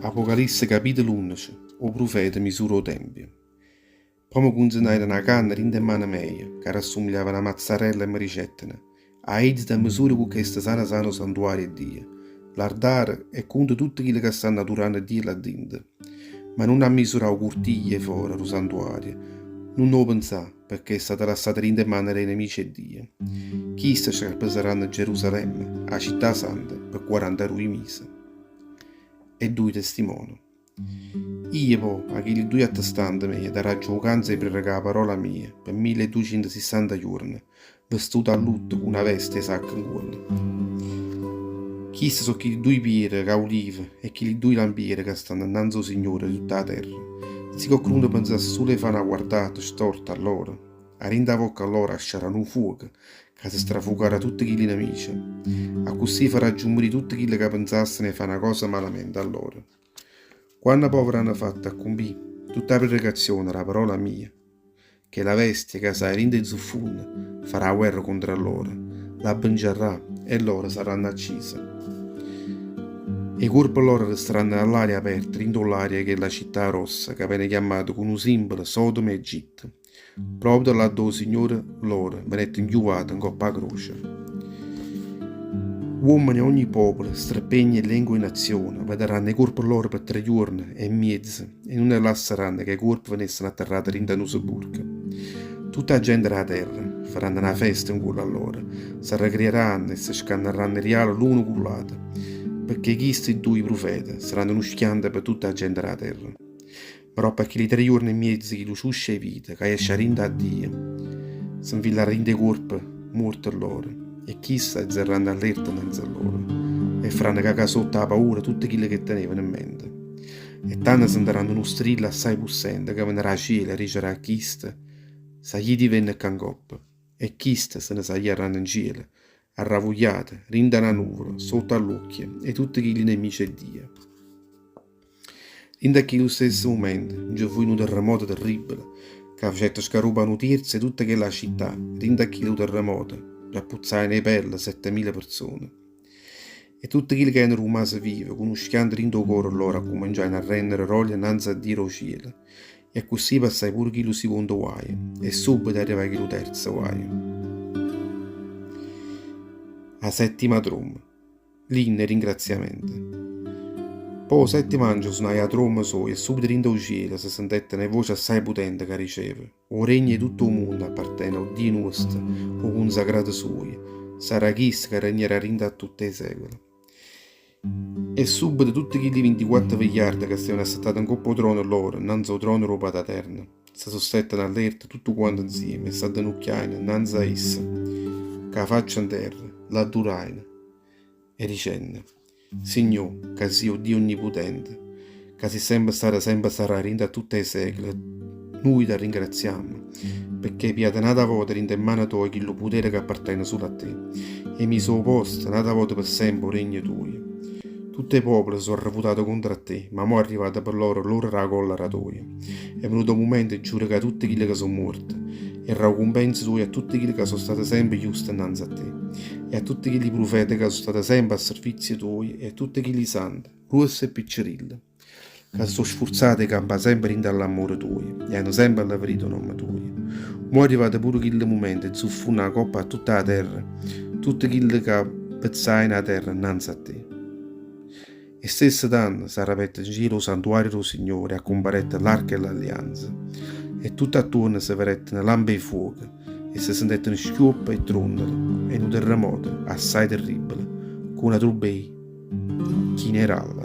Apocalisse capitolo 11 'O prufeta misura 'o tempio. Po' me cunzenajeno na canna dint' 'e mane meje, ca rassumigliava a na mazzarella e me dicetteno, Aizate e misura cu chesta sana sana 'o santuario 'e Dio, l'ardare e cunta tutte chille ca stanno aduranno Dio là dinto. Ma nun ammisurà 'o curtiglio 'e fora d' 'o santuario, nun 'o penzà, pecché è stato lassato dint' 'e mane d' 'e nemice 'e Dio. Chiste scarpesarranno Gerusalemme, 'a città santa, pe quarantadoje mise. E duje testimone. Io, po', a chilli duje attestante meje daraggio 'o canzo 'e prerecà 'a parola mia pe milleduicientosissanta juorne, vestute a lutto cu na veste 'e sacco 'ncuollo. Chiste so' chilli duje piere d'aulive e chilli duje lampiere ca stanno 'nnanze 'o Signore 'e tutta 'a terra. Si coccheduno penzasse sulo 'e fa' na guardata storta a lloro, 'a dint' 'a vocca lloro asciarrà nu fuoco ca se strafucarrà tutte chilli nemice. Accussì farraggio murì tutte chille ca penzasseno 'e fa' na cosa malamente a lloro. Quanno po' avranno fatto accumpì tutta 'a prerecazione d' 'a parola mia, Chella vestia ca saje dint' 'e zuffunne farà 'a guerra contro a lloro, l'abbenciarrà e lloro sarranno accise. 'E cuorpe lloro restaranno all'aria aperta dint' 'o llario 'e chella città grossa ca vene chiammata cu nu simbolo Sodoma e Egitto, proprio là addò 'o Signore lloro venette 'nchiuvato 'ncopp' 'a croce. Uommene 'e ogni popolo, streppegna e lengua 'e nazione, vedarranno 'e cuorpe lloro pe tre juorne e miezo, E nun 'e lassaranno ca 'e cuorpe venesseno atterrate dint' 'a nu sepulcro. Tutta 'a gente d' 'a terra faranno na festa 'ncuollo a lloro, s'arrecriaranno e se scannarranno 'e riale l'uno cu ll'ato, pecché chisti duje prufete saranno nu schianto pe tutta 'a gente d' 'a terra. Ma doppo a chilli tre juorne e miezo chillu ciuscio 'e vita ca jesce 'a dint' 'a Dio se 'nfilarrà dint' 'e cuorpe muorte lloro e chiste aizarranno allerta 'nnanze a lloro e faranno cacà sotto 'a paura tutte chille che tenevano 'mmente. E tanno sentaranno nu strillo assai pussente ca vene d' 'a cielo a dicere a chiste, Saglitivenne ccà ncoppa. E chiste se ne sagliarranno 'ncielo, arravugliate, dint' 'a na nuvola, sotto a ll'uocchie 'e tutte chilli nemice 'e Dio. Dint' 'a chillu stesso mumento nce fuje nu terremoto terribile, ca facette scarrupà nu tierzo 'e tutta chella città, dint' 'a chillu terremoto nce appuzzajeno 'e pelle settemila perzone. E tutte chille ca erano rummase vive, cu nu schianto dint' 'o core lloro accummenciajeno a rennere roglio 'nnanze a Dio d' 'o cielo. E accussì passaje pure chillu sicondo guaio, e subbeto arrivaje chillu terzo guaio. A settima tromba. L'inno 'e ringraziamento. Po' 'o settimo angelo sunaje 'a tromba soja e subbeto dint' 'o cielo se sentette na voce assaje putente ca diceva. O regno 'e tutto 'o munno appartene ô Dio nuosto, ô cunsacrato suojo, sarrà chisto ca regnerà dint' 'a tutt' 'e secule. E subbeto tutte chilli vintiquatto vegliarde ca stevano assettate 'ncopp' 'o trono lloro, 'nnanze 'o trono d' 'o Pataterno, se sustettero allerta tuttu quante 'nzieme e s'addenucchiajeno 'nnanze a isso, cu 'a faccia 'nterra, l'addurajeno e dicenno, Signò, ca si' 'o Dio Onniputente, ca si' sempe stato e sempe sarrai dint' 'a tutt' 'e secule, nuje t'arringraziammo, pecché 'e pijato n'ata vota dint' 'e mmane toje chillu putere ca appartene sulo a te, e 'e miso 'o posto n'ata vota pe sempe 'o regno tuojo. Tutt' 'e popole se so' arrevutate contro a te, ma mo' è arrivata pe lloro l'ora d' 'a collera toja. È venuto 'o mumento 'e giudicà tutte chille ca so' muorte, e dà 'o cumpenso tuojo a tutte chille ca so' state sempe juste 'nnanze a te, e a tutte chilli prufete ca so' state sempe a servizio tuojo e a tutte chilli sante, gruosse e piccerille, ca se so' sfurzate 'e campà sempe dint' 'a ll'ammore tuojo e hanno sempe alleverito 'o nomme tuojo. Mo' è arrivato pure chillu mumento 'e zuffunnà 'a coppa a tutta 'a terra tutte chille ca pezzajeno 'a terra 'nnanze a te. E stesso tanno s'arapette 'ncielo 'o santuario d' 'o Signore e accumparette l'arca 'e l'allianza, e tutt'attuorno se veretteno lampe 'e fuoco e se sentetteno schiuoppe e tronnole e nu terremoto assai terribbele, cu na trubba 'e chinerale.